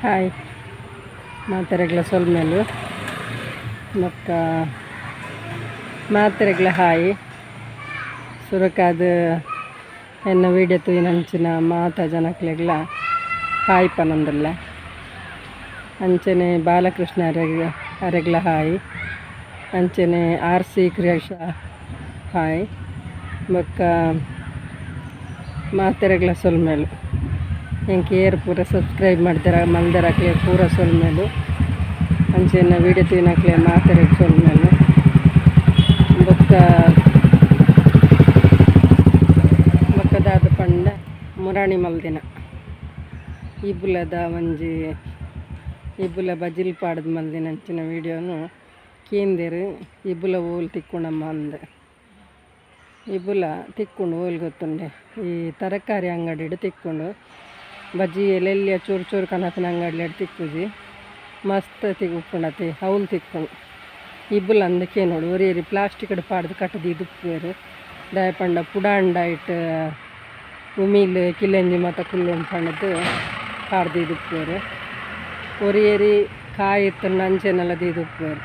Hi ಮಾತೆರೆಗ್ಲ ಸೊಲ್ಮೆಲು ಬೊಕ್ಕ ಮಾತೆರೆಗ್ಲ hi. ಸುರುಕಾದ್ ಎನ್ನ ವೀಡಿಯೋ ತೂಯಿನಂಚಿನ ಮಾತ ಜನಕ್ಲೆಗ್ಲ ಹಾಯ್ ಪನೊಂದುಲ್ಲೆ. ಅಂಚನೆ ಬಾಲಕೃಷ್ಣ ಅರೆಗ್ ಅರೆಗ್ಲ ಹಾಯ್. ಅಂಚನೆ ಆರ್ ಸಿ ಕ್ರಿಯೇಷ ಹಾಯ್. ಬೊಕ್ಕ ಮಾತೆರೆಗ್ಲ ಸೊಲ್ಮೆಲು. ಎಂಕ್ ಏರ್ ಪೂರ ಸಬ್ಸ್ಕ್ರೈಬ್ ಮಲ್ದೆರ್ ಮಲ್ದೆರ್ ಪೂರ ಸೊಲ್ಮೆಲು. ಅಂಚನೆ ವೀಡಿಯೋ ತೂಯಿನಕ್ಲೆ ಮಾತೆರೆಗ್ ಸೊಲ್ಮೆಲು. ಬೊಕ್ಕ ಬೊಕ್ಕ ದಾದ ಪಂಡ ಮುರಾಣಿ ಮಲ್ದಿನ ಇಬ್ಬುಲದ ಒಂಜಿ ಇಬ್ಬುಲ ಬಜಿಲ್ ಪಾಡ್ದು ಮಲ್ದಿನ ಅಂಚಿನ ವೀಡಿಯೋನು ಕೇಂದೆರ್, ಇಬ್ಬುಲ ಓಲು ತಿಕ್ಕುಂಡಮ್ಮ ಅಂದ್. ಇಬ್ಬುಲ ತಿಕ್ಕುಂಡು ಓಲು ಗೊತ್ತುಂಡೆ, ಈ ತರಕಾರಿ ಅಂಗಡಿಡ್ ತಿಕ್ಕುಂಡು. ಬಜಿ ಎಲ್ಲೆಲ್ಲಿಯ ಚೂರು ಚೂರು ಕನಪಿನ ಅಂಗಡಿಲೆಡ್ ತಿಕ್ಕುಜಿ, ಮಸ್ತ್ ಉಪ್ಪುಂಡತೆ ಅವ್ಲು ತಿಕ್ಕುಂಡು. ಇಬ್ಬುಲ ಅಂದ್ ಕೇನೋಡು. ಒರಿಯರಿ ಪ್ಲಾಸ್ಟಿಕ್ಡ್ ಪಾಡ್ದು ಕಟ್ಟುದು ಇದುಪ್ಪುವೆರ್, ದಾಯೆ ಪಂಡ ಪುಡಾಂಡ ಐಟ್ ಉಮಿಲ್ ಕಿಲೆಂಜಿ ಮಾತ ಕುಲ್ಲುಂಡು ಪಂಡುದು ಪಾಡ್ದು ಇದುಪ್ಪುವೆರ್. ಒರಿಯರಿ ಕಾಯಿ ಇತ್ತುಂಡ ಅಂಚೆನೆಲ್ಲ ದೀದುಪ್ಪುವೆರ್.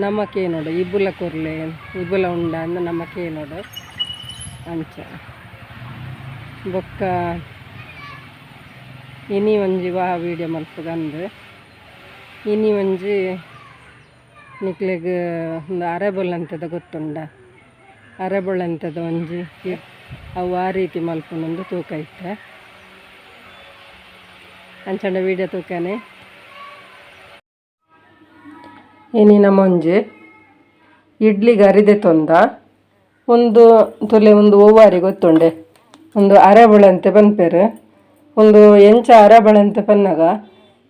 ನಮ ಕೇನೋಡು ಇಬ್ಬುಲ ಕೊರ್ಲೆ, ಇಬ್ಬುಲ ಉಂಡ ಅಂದ್ ನಮ ಕೇನೋಡು ಅಂಚ. ಬೊಕ್ಕ ಇನಿ ಒಂಜಿ ವಾ ವೀಡಿಯೋ ಮಲ್ಪುಗ ಅಂದ್. ಇನಿ ಒಂಜಿ ನಿಕ್ಲೆಗ್ ಉಂದು ಅರೆಬೊಲ್ಲಂತದ ಗೊತ್ತುಂಡ, ಅರೆಬೊಳ್ಳಂತದ ಒಂಜಿ ಅವು ಆ ರೀತಿ ಮಲ್ಪುನೊಂದು ತೂಕ ಇತ್ತೆ. ಅಂಚಂಡ ವೀಡಿಯೋ ತೂಕನೆ. ಇನಿ ನಮ್ಮ ಒಂಜಿ ಇಡ್ಲಿಗೆ ಅರಿದೆ ತೊಂದ ಒಂದು ತುಲೆ ಒಂದು ಓವಾರಿ ಗೊತ್ತುಂಡೆ, ಒಂದು ಅರೆಬೊಳಂತೆ ಪನ್ಪೆರ್. ಒಂದು ಎಂಚ ಅರೆಬೊಳಂತೆ ಪನ್ನಗ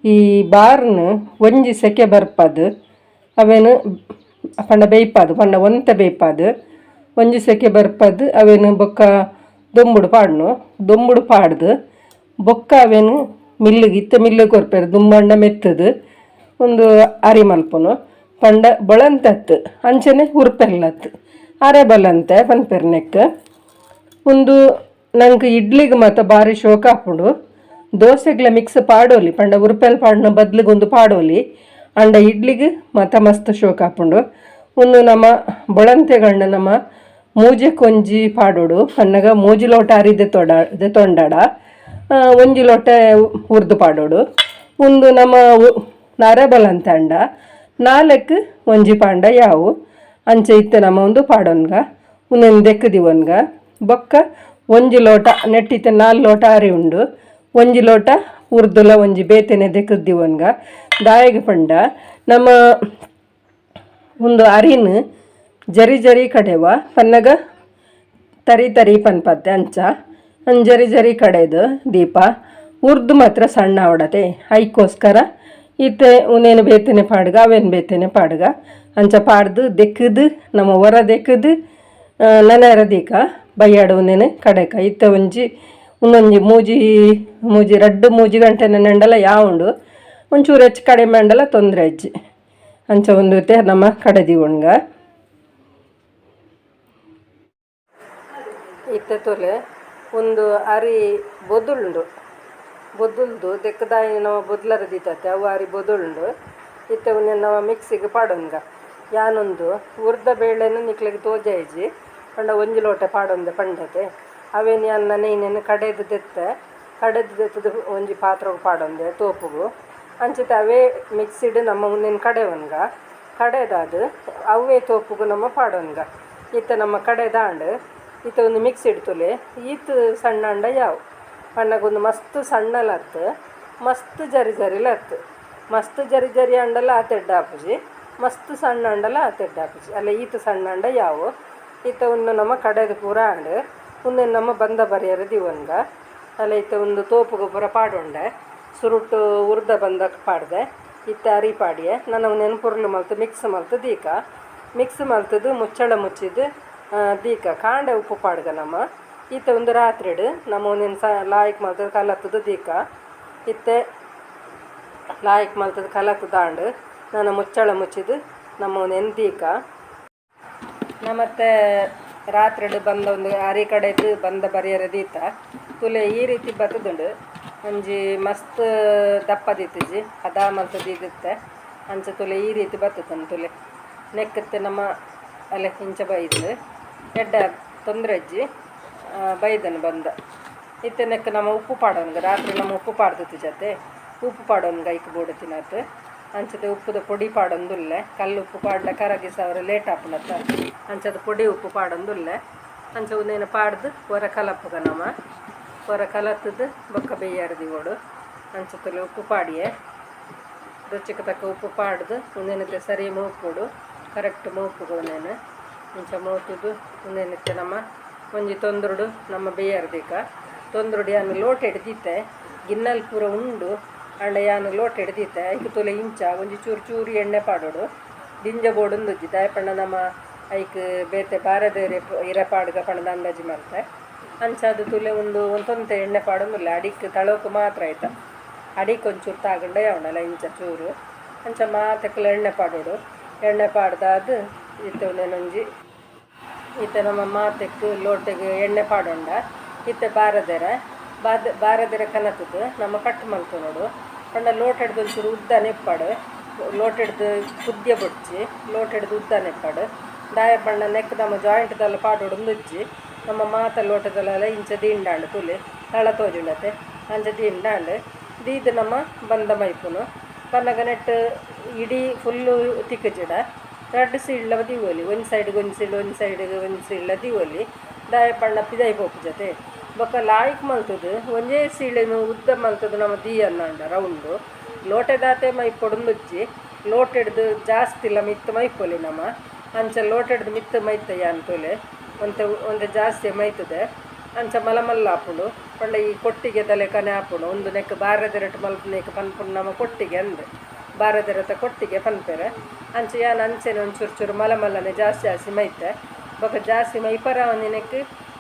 ಈ ಬಾರ್ನ್ ಒಂಜಿ ಸೆಕೆ ಬರ್ಪದು ಅವೇನು ಪಂಡ ಬೇಯ್ಪಾದು, ಪಂಡ ಒಂತೆ ಬೇಯ್ಪಾದು ಒಂಜಿ ಸೆಕೆ ಬರ್ಪದು ಅವೇನು ಬೊಕ್ಕ ದೊಂಬುಡು ಪಾಡ್ನು. ದೊಂಬುಡು ಪಾಡ್ದು ಬೊಕ್ಕ ಅವೇನು ಮಿಲ್ಲಿಗೆ, ಇತ್ತೆ ಮಿಲ್ಲಿಗೆ ಕೊರ್ಪೆರ್, ದುಂಬಂಡ ಮೆತ್ತದು ಒಂದು ಅರಿ ಮಲ್ಪುನು. ಪಂಡ ಬೊಳಂತತ್ತು ಅಂಚನೆ ಉರ್ಪೆಲ್ಲತ್ತು ಅರೆ ಬೊಲಂತೆ ಪನ್ಪೆರ್ ನೆಕ್. ಉಂದು ನಂಕ್ ಇಡ್ಲಿಗ್ ಮಾತ ಬಾರಿ ಶೋಕ ಆಪುಂಡು. ದೋಸೆಗ್ಲ ಮಿಕ್ಸ್ ಪಾಡೋಲಿ, ಪಂಡ ಉರ್ಪೆಲ್ ಪಾಡುನ ಬದ್ಲಿಗೆ ಒಂದು ಪಾಡೋಲಿ, ಅಂಡ ಇಡ್ಲಿಗ್ ಮಾತ ಮಸ್ತ್ ಶೋಕ ಆಪುಂಡು. ಉಂದು ನಮ ಬೊಳಂತೆಗಂಡ ನಮ ಮೂಜೆಕೊಂಜಿ ಪಾಡೋಡು ಪನ್ನಗ ಮೂಜಿ ಲೋಟ ಅರಿ ದೆತ್ತೊಡ ದೆತ್ತೊಂಡಡ ಒಂಜಿ ಲೋಟ ಉರ್ದು ಪಾಡೋಡು. ಉಂದು ನಮ ಅರೆ ಅಂಡ ನಾಲ್ಕು ಒಂಜಿ ಪಾಂಡ ಯಾವು ಅಂಚ ಇತ್ತೆ ನಮ ಒಂದು ಪಾಡೊನ್ಗ ಉಂದೆನ್ ದೆಕ್ಕ್ ದಿವೊನ್ಗ. ಬೊಕ್ಕ ಒಂಜಿ ಲೋಟ ನೆಟ್ಟಿತ್ತೆ ನಾಲ್ ಲೋಟ ಅರಿ ಉಂಡು, ಒಂಜಿ ಲೋಟ ಉರ್ದುಲ ಒಂಜಿ ಬೇತೆನೆ ದೆಕ್ಕ್ ದಿವೊನ್ಗ. ದಾಯೆಗ್ ಪಂಡ ನಮ ಉಂದು ಅರಿನ್ ಜರಿ ಜರಿ ಕಡೆವ ಪನ್ನಗ ತರಿ ತರಿ ಪನ್ಪತ್ತೆ ಅಂಚ ಜರಿ ಜರಿ ಕಡೆದು ದೀಪ. ಉರ್ದು ಮಾತ್ರ ಸಣ್ಣ ಆವಡತೆ, ಐಕ್ಕೋಸ್ಕರ ಇತ್ತೆ ಉಂದೇನು ಬೇತೆನೆ ಪಾಡ್ಗ ಅವೇನು ಬೇತೆನೆ ಪಾಡ್ಗ ಅಂಚ ಪಾಡ್ದು ದೆಕ್ಕದು ನಮ್ಮ ಹೊರ ದೆಕ್ಕದು ನನೆರ ದೀಕ ಬಯ್ಯಾಡು ಉಂದೇನು ಕಡೆಕ. ಇತ್ತೆ ಒಂಜಿ ಉಂದೊಂಜಿ ಮೂಜಿ ಮೂಜಿ ರಡ್ಡ್ ಮೂಜಿ ಗಂಟೆ ನೆನೆಂಡಲ ಯಾವುಂಡು, ಒಂಚೂರು ಹೆಚ್ಚು ಕಡಿಮೆ ಅಂಡಲ ತೊಂದರೆ ಅಜ್ಜಿ. ಅಂಚ ಒಂದು ನಮ್ಮ ಕಡೆ ದೀವೊಣ್ಗ. ಇತ್ತೆ ತೋಲೆ ಒಂದು ಅರಿ ಬೊದುಳುಂಡು, ಬೊದುಲ್ದು ದೆಕ್ಕದಾಯಿ ನಮ ಬೊದ್ಲರ ದೀತತೆ ಅವು ಅರಿ ಬೊದುಳುಂಡು. ಇತ್ತೆ ಉಂದೆನ್ ನಮ ಮಿಕ್ಸಿಗ್ ಪಾಡೊನ್ಗ. ಯಾನೊಂದು ಉರ್ದ ಬೇಳೆನು ನಿಕ್ಲೆಗ್ ತೋಜಾಯಿಜಿ, ಪಂಡ ಒಂಜಿ ಲೋಟ ಪಾಡೊಂದೆ ಪಂಡತೆ ಅವೇನು ಯಾನ್ ನನ ಕಡೆದು ದೆತ್ತೆ, ಕಡೆದು ದೆತ್ತದು ಒಂಜಿ ಪಾತ್ರೊಗು ಪಾಡೊಂದೆ ತೋಪುಗು. ಅಂಚಿತ ಅವೇ ಮಿಕ್ಸಿಡ್ ನಮ್ಮ ಉಂದೆನ್ ಕಡೆವೊನ್ಗ, ಕಡೆದಾದ್ ಅವೇ ತೋಪುಗು ನಮ್ಮ ಪಾಡೊನ್ಗ. ಇತ್ತೆ ನಮ್ಮ ಕಡೆದಾಂಡ್. ಇತ್ತೆ ಒಂದು ಮಿಕ್ಸಿಡ್ ತುಲೆ ಈತ್ ಸಣ್ಣ ಅಂಡ ಯಾವು ಪನ್ನಗ ಒಂದು ಮಸ್ತ್ ಸಣ್ಣಲತ್ತು ಮಸ್ತ್ ಜರಿ ಜರಿಲತ್ತು. ಮಸ್ತ್ ಜರಿ ಜರಿ ಅಂಡಲ ಆತ್ ಎಡ್ಡೆ ಆಪುಜಿ, ಮಸ್ತ್ ಸಣ್ಣ ಅಂಡಲ ಆತ್ ಎಡ್ಡೆ ಆಪುಜಿ. ಅಲ್ಲ ಈತ್ ಸಣ್ಣ ಅಂಡ ಯಾವು. ಇತ್ತೆ ಒಂದು ನಮ್ಮ ಕಡೆದು ಪೂರ ಆಂಡ್. ಉಂದೆನ್ ನಮ್ಮ ಬಂದ ಬರಿಯರೆ ದಿವೊನ್ಗ. ಅಲ್ಲ ಇತ್ತೆ ಒಂದು ತೋಪುಗು ಪೂರ ಪಾಡೊಂಡೆ, ಸುರುಟು ಉರ್ದ ಬಂದಕ್ಕೆ ಪಾಡ್ದೆ, ಇತ್ತೆ ಅರಿ ಪಾಡಿಯೆ. ನನ ಉಂದೆನ್ ಪೊರ್ಲು ಮಲ್ತ್ ಮಿಕ್ಸ್ ಮಲ್ತ್ ದೀಕ. ಮಿಕ್ಸ್ ಮಲ್ತದು ಮುಚ್ಚಳ ಮುಚ್ಚಿದ್ ದೀಕ. ಕಾಂಡೆ ಉಪ್ಪು ಪಾಡ್ಗ ನಮ. ಇತ್ತೆ ಒಂದು ರಾತ್ರಿಡ್ ನಮ ಒಂದೆನ್ ಸ ಲಾಯ್ಕ್ ಮಲ್ತದು ಕಲತ್ತದು ದೀಕ. ಇತ್ತೆ ಲಾಯ್ಕ್ ಮಲ್ತದು ಕಲತ್ತದಾಂಡ್. ನನ ಮುಚ್ಚಳ ಮುಚ್ಚಿದ್ ನಮ್ಮ ಒಂದೆನ್ ದೀಕ. ನಮತ್ತೆ ರಾತ್ರಿಡ್ ಬಂದ ಒಂದು ಅರಿ ಕಡೆದು ಬಂದ ಬರಿಯರೆ ದೀತ ತುಲೆ ಈ ರೀತಿ ಬತ್ತದುಂಡು. ಒಂಜಿ ಮಸ್ತ್ ದಪ್ಪ ದೀತಿಜಿ ಹದ ಮಲ್ತ್ ದೀದಿತ್ತೆ ಅಂಚ ತುಲೆ ಈ ರೀತಿ ಬರ್ತದೆ ತುಲೆ ನೆಕ್ಕತ್ತೆ ನಮ್ಮ ಅಲೆ ಇಂಚ ಬೈದು ಎಡ್ಡ ತೊಂದರೆ ಅಜ್ಜಿ ಬೈದನು ಬಂದ ಇತ್ತೆ ನೆಕ್ ನಮ್ಮ ಉಪ್ಪು ಪಾಡೋನ್ಗ ರಾತ್ರಿ ನಮ್ಮ ಉಪ್ಪು ಪಾಡ್ದತಿ ಜೊತೆ ಉಪ್ಪು ಪಾಡೋನ್ಗ ಐಕ್ ಬೋಡು ತಿನ್ನತ್ತು ಅಂಚದ ಉಪ್ಪುದ ಪೊಡಿ ಪಾಡೊಂದುಲ್ಲೆ ಕಲ್ಲು ಉಪ್ಪು ಪಾಡ್ಲ ಕರಗಿ ಸಾವಿರ ಲೇಟ್ ಆಪುನತ್ತ ಅಂಚದ ಪೊಡಿ ಉಪ್ಪು ಪಾಡೊಂದುಲ್ಲೆ ಅಂಚ ಉಂದೇನ ಪಾಡ್ದು ಹೊರ ಕಲಪ್ಪುಗ ನಮ್ಮ ಹೊರ ಕಲತ್ತದು ಬೊಕ್ಕ ಬೇಯಾರ್ದಿ ಓಡು ಅಂಚ ತುಲೆ ಉಪ್ಪು ಪಾಡಿಯೆ ರುಚಿಗೆ ತಕ್ಕ ಉಪ್ಪು ಪಾಡ್ದು ಉಂದೇನತ್ತೆ ಸರಿ ಮೂಪುಡು ಕರೆಕ್ಟ್ ಮೂಪುಗ ಉಂದೇನು ಇಂಚ ಮೂತುದು ಉಂದೇನತ್ತೆ ನಮ್ಮ ಒಂಜಿ ತೊಂದ್ರುಡು ನಮ್ಮ ಬೇಯಾರ್ದಿಕ ತೊಂದ್ರುಡು ಯಾನು ಲೋಟ ಹಿಡ್ದಿತ್ತೆ ಗಿನ್ನಲ್ ಪೂರ ಉಂಡು ಅಂಡ ಯಾನು ಲೋಟ ಹಿಡ್ದಿತ್ತೆ ಐಕ್ ತುಲೆ ಇಂಚ ಒಂಜಿ ಚೂರು ಚೂರು ಎಣ್ಣೆ ಪಾಡೋಡು ದಿಂಜ ಬೋಡುಂದುಜ್ಜಿ ದಾಯಪಂಡ ನಮ್ಮ ಐಕ್ ಬೇತೆ ಬಾರದೇರೆ ಇರೆ ಪಾಡ್ಗ ಪಂಡದ ಅಂದಾಜಿ ಮಲ್ತೆ ಅಂಚ ಅದು ತುಲೆ ಒಂದು ಒಂತೊಂತೆ ಎಣ್ಣೆ ಪಾಡೊಂದುಲ್ಲ ಅಡಿಕ್ ತಳೋಕು ಮಾತ್ರ ಆಯ್ತ ಅಡಿಕ್ ಒಂಚೂರು ತಾಗಂಡ ಯಾವನಲ್ಲ ಇಂಚ ಚೂರು ಅಂಚ ಮಾತಕ್ಲ ಎಣ್ಣೆ ಪಾಡೋಡು ಎಣ್ಣೆ ಪಾಡ್ದಾದ್ ಇತ್ತೆ ಒಂದೇನೊಂಜಿ ಇತ್ತೆ ನಮ್ಮ ಮಾತೆಕ್ ಲೋಟೆಗೆ ಎಣ್ಣೆ ಪಾಡೊಂಡ ಇತ್ತೆ ಬಾರದೆರೆ ಬಾರದೆರೆ ಕನತದ್ದು ನಮ್ಮ ಕಟ್ ಮಲ್ತು ನೋಡು ಪಂಡ ಲೋಟ ಹಿಡ್ದು ಒಂಚೂರು ಉದ್ದ ನೆಪ್ಪಾಡು ಲೋಟ ಹಿಡ್ದು ಕುದ್ಯ ಬೊಡ್ಚಿ ಲೋಟ ಹಿಡ್ದು ಉದ್ದ ನೆಪ್ಪಾಡು ದಾಯ ಪಂಡ ನೆಕ್ ನಮ್ಮ ಜಾಯಿಂಟ್ದಲ್ಲ ಪಾಡೋಡು ನುಜ್ಜಿ ನಮ್ಮ ಮಾತ ಲೋಟದಲ್ಲೆಲ್ಲ ಇಂಚ ದಿಂಡಾಂಡು ತುಲೆ ತಳ ತೋಜುಂಡತೆ ಅಂಚ ದಿಂಡಾಂಡು ದೀದ್ ನಮ್ಮ ಬಂದ ಮೈಪುನು ಪನ್ನಗ ನೆಟ್ ಇಡೀ ಫುಲ್ಲು ತಿಕ್ಕಜಿಡ ರಡ್ಡ್ ಸೀಳ್ಲ ದೀವೊಲಿ ಒಂಜಿ ಸೈಡ್ಗೆ ಒಂಜಿ ಸೀಳ್ ಒಂಜಿ ಸೈಡ್ಗೆ ಒಂಜಿ ಸೀಳ್ಲ ದೀವೊಲಿ ದಾಯ ಪಂಡ ಪಿದಯಿ ಪೋಪು ಜೊತೆ ಬೊಕ್ಕ ಲಾಯ್ಕ್ ಮಲ್ತದು ಒಂಜೇ ಸೀಳೆನು ಉದ್ದ ಮಲ್ತದು ನಮ್ಮ ದೀಯನ್ನಾಂಡ ರೌಂಡು ಲೋಟೆದಾತೆ ಮೈಪೊಡು ನುಜ್ಜಿ ಲೋಟೆಡ್ದು ಜಾಸ್ತಿ ಇಲ್ಲ ಮಿತ್ತು ಮೈಪೊಲಿ ನಮ್ಮ ಅಂಚ ಲೋಟೆಡ್ದು ಮಿತ್ತು ಮೈತ ಯಾನ್ ತೋಲೆ ಒಂತೆ ಒಂತೆ ಜಾಸ್ತಿ ಮೈತದೆ ಅಂಚ ಮಲ ಮಲ್ಲ ಆಪುಂಡು ಪಂಡ ಈ ಕೊಟ್ಟಿಗೆ ತಲೆ ಕನೆ ಆಪುಂಡು ಒಂದು ನೆಕ್ ಬಾರದೆರಟ್ ಮಲ್ಪುನೆಕ್ ಪನ್ಪುಂಡು ನಮ್ಮ ಕೊಟ್ಟಿಗೆ ಅಂದ್ ಬಾರದೆರತ ಕೊಟ್ಟಿಗೆ ಪನ್ಪೆರೆ ಅಂಚ ಯಾನ್ ಅಂಚೆನೆ ಒಂಚೂರು ಚೂರು ಮಲ ಮಲ್ಲನೆ ಜಾಸ್ತಿ ಜಾಸ್ತಿ ಮೈತೆ ಬೊಕ ಜಾಸ್ತಿ ಮೈಪರ ಒಂದಿನಕ್ಕೆ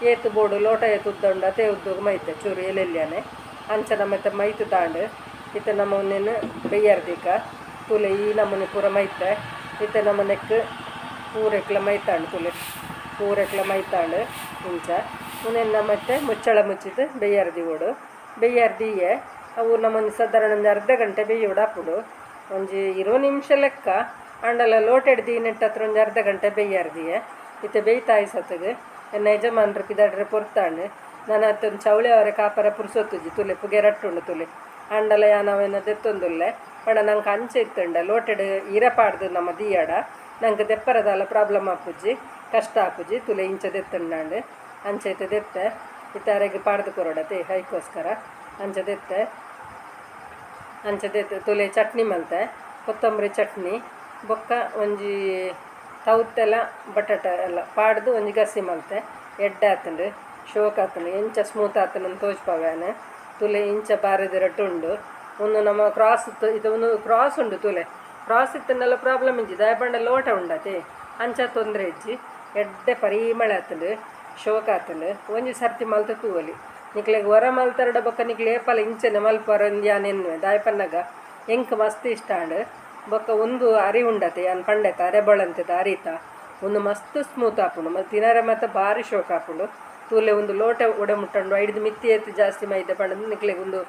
ಏತು ಬೋಡು ಲೋಟ ಏತು ಉದ್ದ ಉಂಡು ಅತೇ ಉದ್ದಗ ಮೈತೆ ಚೂರು ಎಲ್ಲೆಲ್ಯಾನೆ ಅಂಚ ನಮ್ಮತ್ತೆ ಮೈತು ದಾಂಡು ಇತ್ತೆ ನಮ್ಮ ಒಂದೇನು ಬೆಯ್ಯರ್ದಿಕ ತೂಲೆ ಈ ನಮೂನೆ ಪೂರ ಮೈತೆ ಇತ್ತೆ ನಮ್ಮ ನೆಕ್ ಪೂರೆಕ್ಲ ಮೈತಾಂಡು ತೂಲೆ ಪೂರೆಕ್ಲ ಮೈತಾಂಡು ಇಂಚ ಉಂದೆನ್ ಮತ್ತೆ ಮುಚ್ಚಳ ಮುಚ್ಚಿದ್ದು ಬೆಯ್ಯರ್ದಿ ಓಡು ಬೆಯ್ಯರ್ದಿಯೆ ಅವು ನಮ್ಮೊಂದು ಸಾಧಾರಣ ಒಂದು ಅರ್ಧ ಗಂಟೆ ಬೇಯೋಡು ಆಪುಂಡು ಒಂಜಿ 20 ನಿಮಿಷ ಲೆಕ್ಕ ಅಂಡಲ ಲೋಟೆಡ್ ನೆಟ್ಟ ಹತ್ರ ಒಂಜಿ ಅರ್ಧ ಗಂಟೆ ಬೆಯ್ಯರ್ದಿಯೆ ಇತ್ತೆ ಬೇಯ್ತಾಯಿ ಸತ್ತಗೆ ಎನ್ನ ಯಜಮಾನ್ರು ಪಿದಾಡ್ರೆ ಪೊರ್ತಾಂಡು ನಾನು ಅತ್ತೊಂದು ಚೌಳಿ ಅವರೆ ಕಾಪರ ಪುರ್ಸೊತ್ತುಜಿ ತುಲೆ ಪುಗೆ ರಟ್ಟುಂಡು ತುಲೆ ಅಂಡಲ ಯಾನವೇನ ದೆತ್ತೊಂದುಲ್ಲೆ ಪಂಡ ನಂಗೆ ಅಂಚೆ ಇತ್ತುಂಡ ಲೋಟೆಡ್ ಇರೆ ಪಾಡ್ದು ನಮ್ಮ ದೀಯಡ ನಂಗೆ ದೆಪ್ಪರದಲ್ಲ ಪ್ರಾಬ್ಲಮ್ ಆಪುಜಿ ಕಷ್ಟ ಆಪುಜಿ ತುಲೆ ಇಂಚ ದೆತ್ತುಂಡಾಂಡು ಅಂಚೆ ಇತ್ತೆ ದೆತ್ತೆ ಇತ್ತೆ ಅರೆಗೆ ಪಾಡ್ದು ಕೊರಡತೆ ಐಕೋಸ್ಕರ ಅಂಚೆ ದೆತ್ತೆ ಅಂಚೆ ದೆತ್ತೆ ತುಲೆ ಚಟ್ನಿ ಮಲ್ತೆ ಕೊತ್ತಂಬರಿ ಚಟ್ನಿ ಬೊಕ್ಕ ಒಂಜಿ ತೌತೆಲ್ಲ ಬಟಾಟ ಎಲ್ಲ ಪಾಡ್ದು ಒಂಜಿ ಗಸಿ ಮಲ್ತೆ ಎಡ್ಡೆ ಆತುಂಡು ಶೋಕ್ ಆತುಂಡು ಎಂಚ ಸ್ಮೂತ್ ಆತುಂಡು ತೋಜ್ಪವ್ಯಾನ ತುಲೆ ಇಂಚ ಬಾರದಿರಟ್ಟು ಉಂಡು ಒಂದು ನಮ್ಮ ಕ್ರಾಸ್ ಇದು ಒಂದು ಕ್ರಾಸ್ ಉಂಡು ತುಲೆ ಕ್ರಾಸ್ ಇತ್ತನ್ನೆಲ್ಲ ಪ್ರಾಬ್ಲಮ್ ಇಜ್ಜಿ ದಾಯಪಂಡ ಲೋಟ ಉಂಡತೆ ಅಂಚ ತೊಂದರೆ ಇಜ್ಜಿ ಎಡ್ಡೆ ಪರಿಮಳ ಆತುಂಡು ಶೋಕ್ ಆತುಂಡು ಒಂಜಿ ಸರ್ತಿ ಮಲ್ತ ತೂವಲಿ ನಿಕ್ಲೆಗ್ ಹೊರ ಮಲ್ತರಡ ಬೊಕ್ಕ ನಿಕ್ಲೆ ಏಪಲ ಇಂಚನೆ ಮಲ್ಪರ ಯಾನ್ ಎನ್ನುವೆ ದಾಯಪನ್ನಗ ಎಂಕ್ ಮಸ್ತ್ ಇಷ್ಟ ಆಂಡ್ ಬೊಕ್ಕ ಒಂದು ಅರಿ ಉಂಡತೆ ಯಾನ್ ಪಂಡೆತ ಅರೆ ಬೊಳಂತೆದ ಅರಿತ ಒಂದು ಮಸ್ತ್ ಸ್ಮೂತ್ ಆಪುಂಡು ಮತ್ತು ತಿನರೆ ಮತ್ತೆ ಭಾರಿ ಶೋಕ್ ಆಪುಂಡು ತೂಲೆ ಒಂದು ಲೋಟ ಒಡೆ ಮುಟ್ಟಂಡು ಐಡ್ದು ಮಿತ್ತಿ ಏತ್ ಜಾಸ್ತಿ ಮೈದೆ ಪಂಡದು ನಿಕ್ಲೆಗ್ ಒಂದು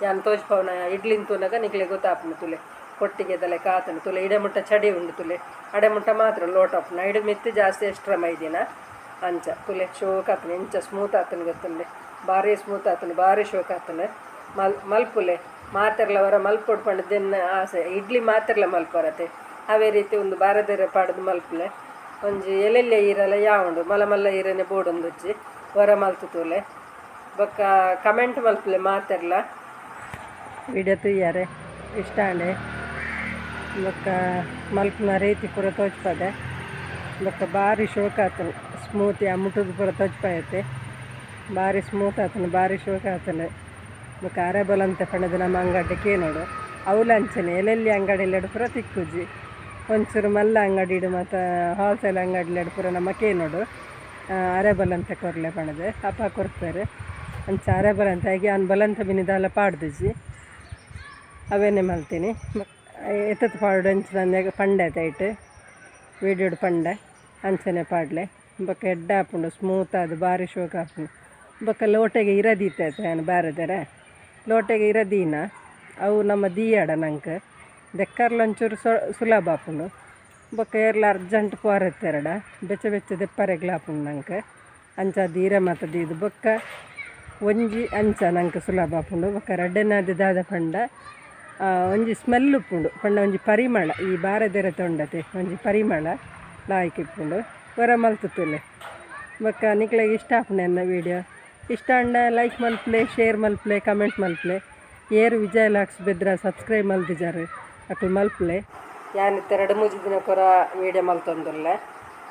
ಯಾನ್ ತೋಜ್ಪವನ ಇಡ್ಲಿನ್ ತೂನಗ ನಿಕ್ಲೆ ಗೊತ್ತಾಪುಂಡು ತುಲೆ ಕೊಟ್ಟಿಗೆ ಲೆಕ್ಕ ಆತುಂಡು ತುಲೆ ಇಡೆ ಮುಟ್ಟ ಚಡಿ ಉಂಡು ತುಲೆ ಅಡೆ ಮುಟ್ಟ ಮಾತ್ರ ಲೋಟ ಆಪುಂಡು ಐಡು ಮಿತ್ತಿ ಜಾಸ್ತಿ ಎಕ್ಸ್ಟ್ರಾ ಮೈದಿನ ಅಂಚ ತುಲೆ ಶೋಕ್ ಆತುಂಡು ಎಂಚ ಸ್ಮೂತ್ ಆತುಂಡು ಗೊತ್ತುಂಡೆ ಭಾರಿ ಸ್ಮೂತ್ ಆತುಂಡು ಭಾರಿ ಶೋಕ್ ಆತುಂಡು ಮಲ್ಪುಲೆ ಮಾತೆರ್ಲ ಹೊರ ಮಲ್ಪೊಡು ಪಂಡದೆನ್ನ ಆಸೆ ಇಡ್ಲಿ ಮಾತೆರ್ಲ ಮಲ್ಪರತೆ ಅವೇ ರೀತಿ ಒಂದು ಬಾರದೆರೆ ಪಾಡ್ದು ಮಲ್ಪುಲೆ ಒಂಜಿ ಎಲ್ಲೆಲ್ಲೆ ಈರಲ್ಲ ಯಾವುಂಡು ಮಲ್ಲ ಮಲ್ಲ ಈರನೆ ಬೋಡೊಂದುಜ್ಜಿ ಹೊರ ಮಲ್ತು ತೂಲೆ ಬೊಕ್ಕ ಕಮೆಂಟ್ ಮಲ್ಪುಲೆ ಮಾತೆರ್ಲ ವಿಡಿಯೋ ತೂಯಾರೆ ಇಷ್ಟ ಆಂಡೆ ಬೊಕ್ಕ ಮಲ್ಪುನ ರೀತಿ ಪೂರ ತೋಜ್ಪದೆ ಬೊಕ್ಕ ಭಾರಿ ಶೋಕ್ ಆತುಂಡು ಸ್ಮೂತ್ ಮುಟ್ಟುದು ಪೂರ ತೋಜ್ಪಾಯತೆ ಭಾರಿ ಸ್ಮೂತ್ ಆತುಂಡು ಭಾರಿ ಶೋಕ್ ಆತುಂಡು ಬೊಕ್ಕ ಅರೆ ಬಲಂತೆ ಪಂಡದು ನಮ್ಮ ಅಂಗಡಿ ಕೇನೋಡು ಅವ್ಲು ಅಂಚನೆ ಎಲ್ಲೆಲ್ಲಿ ಅಂಗಡಿಲೆಡ್ ಪೂರ ತಿಕ್ಕುಜಿ ಒಂಚೂರು ಮಲ್ಲ ಅಂಗಡಿ ಮತ್ತು ಹೋಲ್ಸೇಲ್ ಅಂಗಡಿಲೆಡ್ ಪೂರ ನಮ್ಮ ಕೇನೋಡು ಅರೆ ಬಲಂತೆ ಕೊರ್ಲೆ ಪಂಡದು ಅಪ್ಪ ಕೊರ್ಪೆರ್ ಅಂಚ ಅರೆ ಬಲಂತೆ ಆಗಿ ಯಾನ್ ಬಲಂತೆ ಮಿನಿ ದಾಲ ಪಾಡ್ದುಜಿ ಅವೇನೆ ಮಲ್ತೀನಿ ಎತ್ತತ್ತು ಪಾಡು ಅಂಚ ಪಂಡೆ ಐಟ್ ವೀಡಿಯೋಡು ಪಂಡೆ ಅಂಚನೆ ಪಾಡ್ಲೆ ಬೊಕ್ಕ ಎಡ್ಡೆ ಆಪುಂಡು ಸ್ಮೂತ್ ಆದ್ ಭಾರಿ ಶೋಕ್ ಆಪುಂಡು ಬೊಕ್ಕ ಲೋಟೆಗೆ ಇರದೀತೆ ಯಾನ್ ಬಾರದೆರೆ. ಲೋಟೆಗ್ ಇರ ದೀನ ಅವು ನಮ್ಮ ದೀಯಡ ನಂಕ್ ದೆಕ್ಕರ್ಲ ಒಂಚೂರು ಸುಲಭ ಆಪುಂಡು. ಬೊಕ್ಕ ಏರ್ಲ ಅರ್ಜೆಂಟ್ ಪೋರೆತ್ತೆರಡ ಬೆಚ್ಚ ಬೆಚ್ಚ ದೆಪ್ಪರೆಗ್ಲ ಆಪುಂಡು ನಂಕ್. ಅಂಚ ಇರೆ ಮಾತ ದೀದ್ ಬೊಕ್ಕ ಒಂಜಿ ಅಂಚ ನಂಕ್ ಸುಲಭ ಆಪುಂಡು. ಬೊಕ್ಕ ರಡ್ಡನಾದಿ ದಾದ ಪಂಡ ಒಂಜಿ ಸ್ಮೆಲ್ ಉಪ್ಪುಂಡು ಪಂಡ ಒಂಜಿ ಪರಿಮಳ ಈ ಬಾರೆದಿರೆ ತೊಂಡತೆ ಒಂಜಿ ಪರಿಮಳ ಲಾಯ್ಕ್ ಇಪ್ಪುಂಡು. ಒರ ಮಲ್ತ್ ತೂಲೆ. ಬೊಕ್ಕ ನಿಕ್ಲೆಗ್ ಇಷ್ಟ ಆಪುಂಡು ಎನ್ನ ವೀಡಿಯೋ. ಇಷ್ಟ ಆಂಡ ಲೈಕ್ ಮಲ್ಪುಲೆ, ಶೇರ್ ಮಲ್ಪುಲೆ, ಕಮೆಂಟ್ ಮಲ್ಪುಲೆ. ಏರ್ ವಿಜಯ ಲಾಕ್ಸ್ ಬೆದ್ರ ಸಬ್ಸ್ಕ್ರೈಬ್ ಮಲ್ತಿಜಾರ್ ಅಕುಲು ಮಲ್ಪುಲೆ. ಯಾನ್ ಇತ್ತೆ ರಡ್ಡ್ ಮೂಜಿ ದಿನಕ್ಕೊರ ವೀಡಿಯೋ ಮಲ್ತೊಂದುಲ್ಲೆ.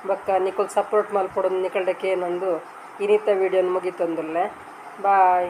ಬೊಕ್ಕ ನಿಕುಲು ಸಪೋರ್ಟ್ ಮಲ್ಪೊಡು ನಿಕಲ್ಡ ಕೇನೊಂದು ಇನಿತ ವೀಡಿಯೋನ್ ಮುಗಿತೊಂದುಲ್ಲೆ. ಬಾಯ್.